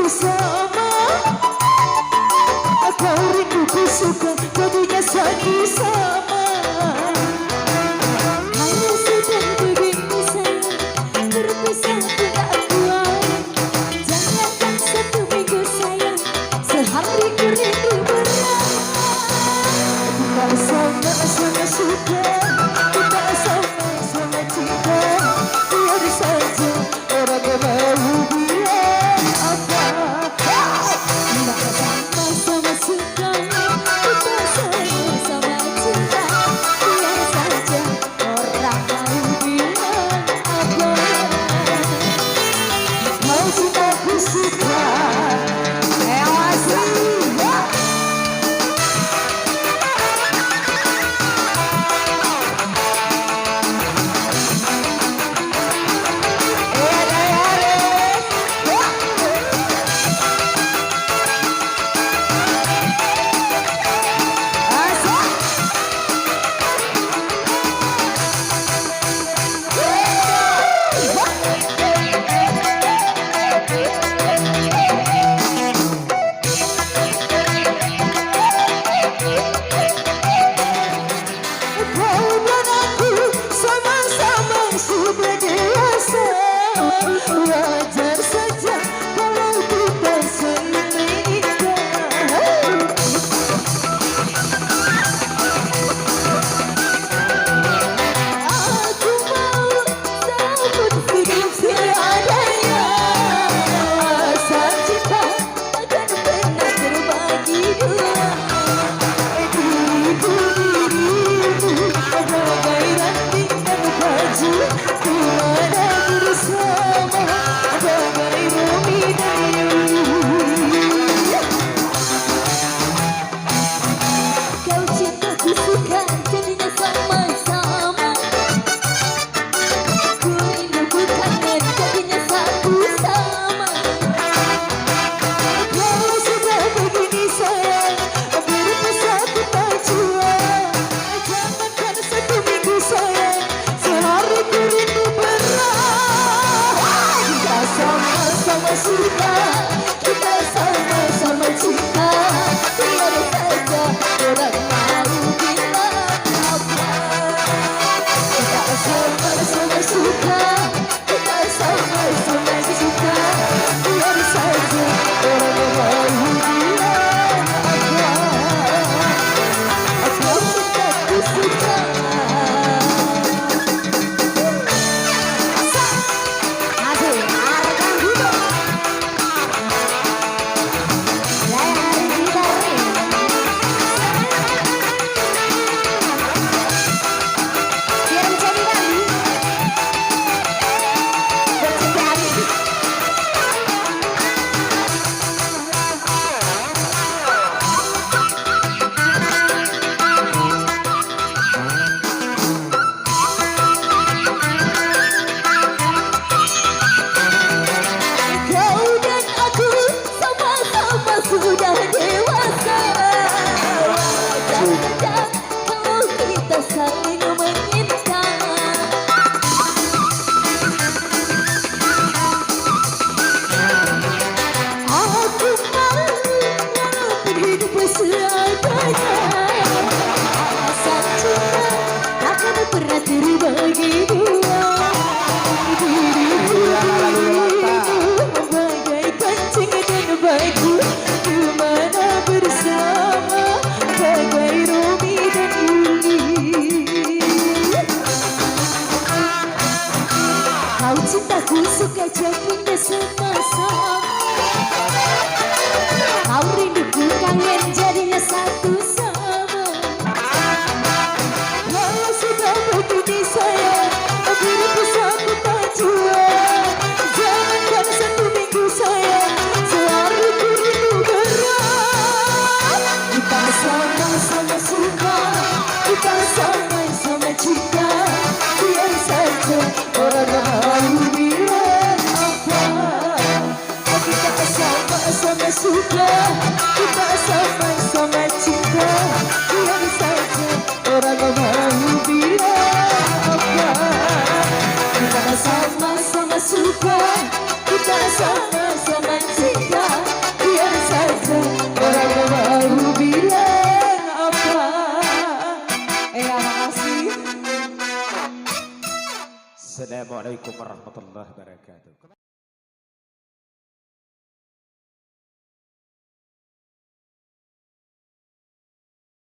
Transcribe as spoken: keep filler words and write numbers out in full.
Sama, kau rinduku suka jadinya satu sama. Kalau sedang begini sayang, berpisah tidak kuat. Jangankan satu minggu sayang, sehari ku rindu berat. Kita sama-sama suka, kita sama-sama cinta. Biar saja orang mau bilang apa. Kita sama-sama suka, kita sama-sama cinta. Biar saja orang mau bilang apa. Mau cintaku suka. Eh, asik. Kau dan aku sama-sama sudah dewasa. Wajar saja kalau kita saling menikah. Aku mau sambut hidup seadanya. Asal cinta takkan pernah terbagi dua. Diriku, dirimu, bagai ranting dan baju, di mana bersama, bagai Romi dan Yuli. Kau cintaku suka, jadinya sama-sama. Ku rindu, ku kangen, jadinya satu sama. Kalau sudah begini sayang, berpisah kita jua. Jangankan satu minggu sayang, sehari ku rindu berat. Kita sama-sama suka, kita sama-sama cinta. Biar saja orang mau bilang apa. Kita sama-sama suka, kita sama-sama cinta. Biar saja orang mau bilang apa. Kau cintaku suka. Asik, harga hidup. Kau dan aku sama-sama sudah dewasa. Wajar saja kalau kita saling meminta. Aku mau walaupun hidup seadanya. Asal cinta takkan pernah terbagi dua. Dirimu bagaikan cinta dan baju, di mana bersama bagai Romi dan Yuli. Kau cintaku suka jadinya sama-sama. Kau rinduku kangen jadinya satu sama. Kalau sudah begini sayang, berpisah kita jua. Jangankan satu minggu sayang, sehari ku rindu berat. Kita sama-sama suka, kita sama-sama cinta. Biar saja orang mau bilang apa. Kita sama-sama suka, kita sama-sama cinta. Biar saja orang mau bilang apa. Kita sama-sama suka, kita sama-sama cinta. Assalamualaikum warahmatullahi wabarakatuh.